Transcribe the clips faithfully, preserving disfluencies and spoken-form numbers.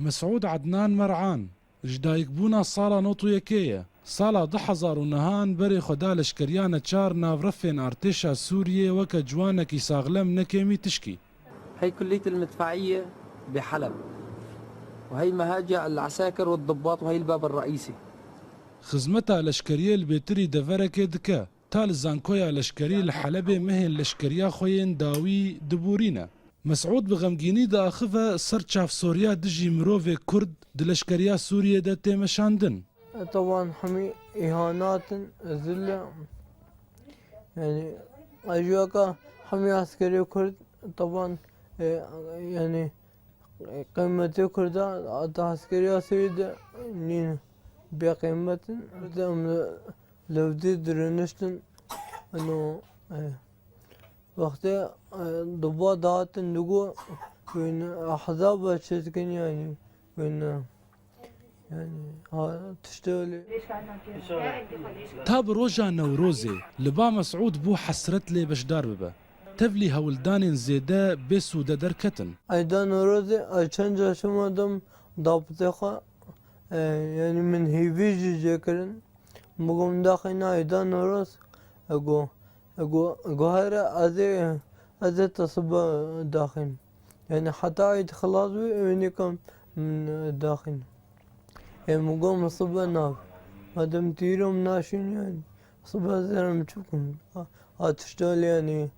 Mesûd Ednan Mer'an, ji dayikbûna sala nod û yekê ye. Sala du hezar û nehan berê xwe da leşkeriya neçar nav refên artêşa Sûriyê weke ciwanekî saxlem ne kêmî tişkî. هي كلية المدفعية بحلب، وهي مهاجع العساكر والضباط، وهي الباب الرئيسي. Xizmeta leşkeriyê li bêtirî deverekê dike. Ta li zankoya leşkerî li Helebê mehên leşkeriya xwe yên dawî dibûrîne. Mesûd bi xemgînî diaxive ser çavsoriya dijî mirovê Kurd di leşkeriya Sûriyê de tê meşandin. Teban hemî îhanat in, zil e. Yani, ez ji weka hemî eskerê Kurd, teban, e, yani, qîmetê Kurda di eskeriya Sûriyê de nîn, bêqîmet in. Em li, li vî dirêniştin, ino, e, wextê, e, duba dihatin digo, wîn ehzaba çê dikin, yani, wîn, e, yani, ha, tiştê wele. Ta bi roja Newrozê li ba Mesûd bû hesret lê beşdar bibe. Tevlî hewldanên zêde bê sûde derketin. Eyda Newrozê ez çend caşê me dem dapitê xwe, e, yani min hêvî jî jê kirin. Min got, daxîna Eyda Newroz, e, got, e, got, got here ez ê, ez ê te sibe daxînim. Yani heta Eyd xilas bî, ewê nîka min, e, daxînim. E, min got, min sibe nabe. Madem tu îro min naşînî, yani, sibe ez ê herim çi bikim? A, a tişta lê, yani,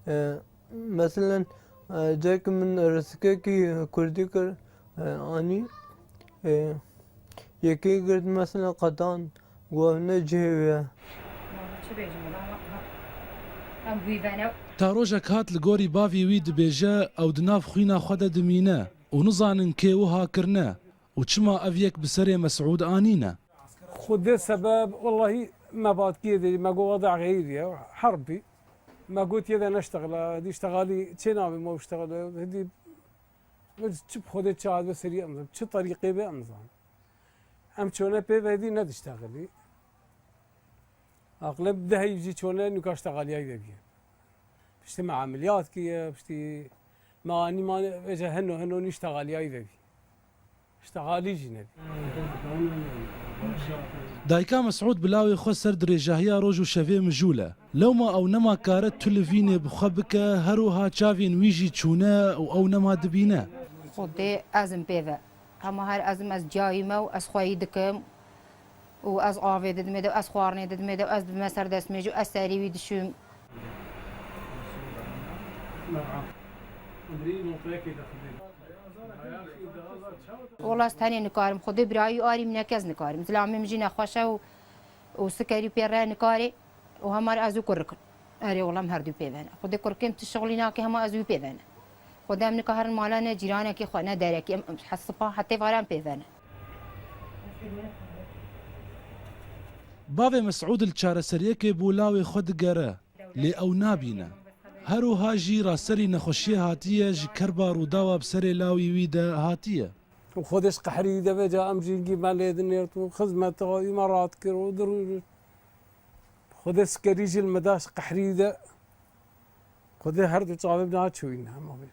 e, meselen, e, careke min rêzikekî kurdî kir, e, anî, e, yekê girt, meselen, qetan, got, ev ne cihê wê ye. Çi bêjim, wela, em wî vene. Ta rojek hat li gorî bavî wî dibêje, ew di nav xwîna xwe de dimîne û nizanin kê wiha kirine. û çima ev yek bi serê Mesûd anîne? Xwedê sebeb, wellahî me batkiyê de, me got, weda xeyir ye, herb bî. Me got, yê de neştexile, hêdî ştexalî çê nabê me û ştexile, hêdî çi bi Xwedê çi hat be serî em zanin, çi terîqê be em zanin. Em çûne pê ve hêdî nediştexilî. Aqleb dehî jî çûne nûka ştexaliyayî vebîye. Piştî me emeliyat kiriye, piştî me anî mane vêca heno heno nî ştexaliyayî vebî. Ştexalî jî nebî. Dayika Mesûd bi lawê xwe ser dirêjahiya roj û şevê mijûl e. Lewma ew nema kare tu li vînê bi xwe bike, her wiha çavên wî jî çûne û ew nema dibîne. Xwedê ez im pê ve. Hema her ez im, ez cayî me û ez xweyî dikim. û ez avê didimê de, ez xwarinê didimê de, ez dibime ser destmêj û ez serî wî dişûm. Wela ez tenê nikarim, Xwedê birayî arî min, ne kes nikarim. Zilamê min jî nexweş e û, û sikerî pê re nikarê û hema ez û kurik in. Erê, wela em her du pê ve ne. Xwedê kurikê min tişt şixulî nake, hema ez û pê ve ne. Xwedê em nika herin mala ne cîranekî xwe, ne derekî, em, em, he sipa hetê vare em pê ve ne. Bavê Mesûd li çareseriyekê bû lawê xwe digere, lê ew nabîne. Her wiha jî raserî nexweşiyê hatiye ji kerba Rûdawa bi serê lawî wî de hatiye. Xwedê ji qehrî de vêca em jî hingî me lê dinêrt û xizmeta wî me rat kir û dirû-, Xwedê sikerî jî li me da ji qehrî de. Xwedê her du çavê min çûyîne hema wê.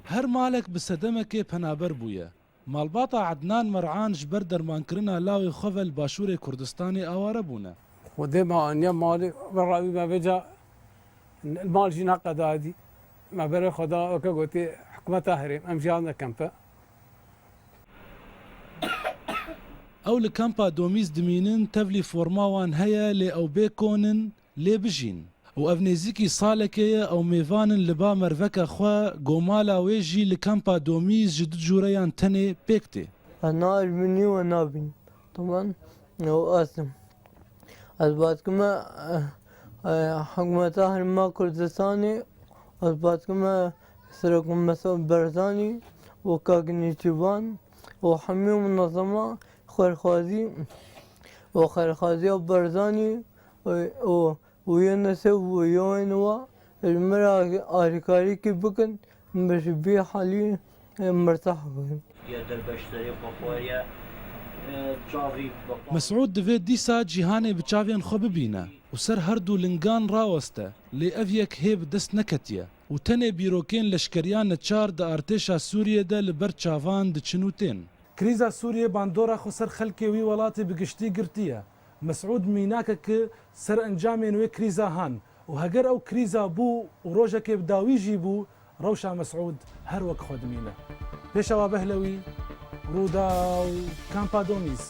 Her malek bi sedemekê penaber bûye. Malbata Ednan Mer'an ji ber dermankirina lawê xwe ve li Başûrê Kurdistanê aware bûne. Xwedê me aniye malê, ve ravî me vêca mal jî neqedayî. Me berê xwe da weke gotê hikûmeta herêm, em jî hatin kempe. Ew li kampa Domîz dimînin, tevlî forma wan heye, lê ew bê kon in, lê bijîn. Û ev nêzîkî salekê ye, ew mêvan in li ba merveke xwe, ku mala wê jî li kampa Domîz ji du cûreyan tenê pêk tê. Ez na ji min nî we nabînim. Teban, ew ez im. Ez batkime, eh, eh, hikûmeta Herêma Kurdistanê, ez batkime Serok Mesûd Barzanî û Kak Nêçîrvan û hemî munezema xêrxwazî û xêrxwaziya Barzanî û, û, û yê nesê û yê wên wa ji min re alîkarîkî bikin, min ji vî halî, eh, mirtah bikin. Ya derbas serê xwe xwariye, e, çavî bi Mesûd divê dîsa cîhanê bi çavên xwe bibîne. û ser her du lingan raweste, lê ev yek hê bi dest neketiye û tenê bîrokên leşkeriya neçar di artêşa Sûriyê de li ber çavan diçin û tên. Krîza Sûriyê bandora xwe ser xelkê wî welatî bi giştî girtiye. Mesûd mînakeke ser encamên wê krîza han û heger ew krîza bû û rojekê bi dawî jî bû, rewşa Mesûd her wek xwe dimîne. Pêşewa Behlewî, Rûdaw, Kampa Domîz.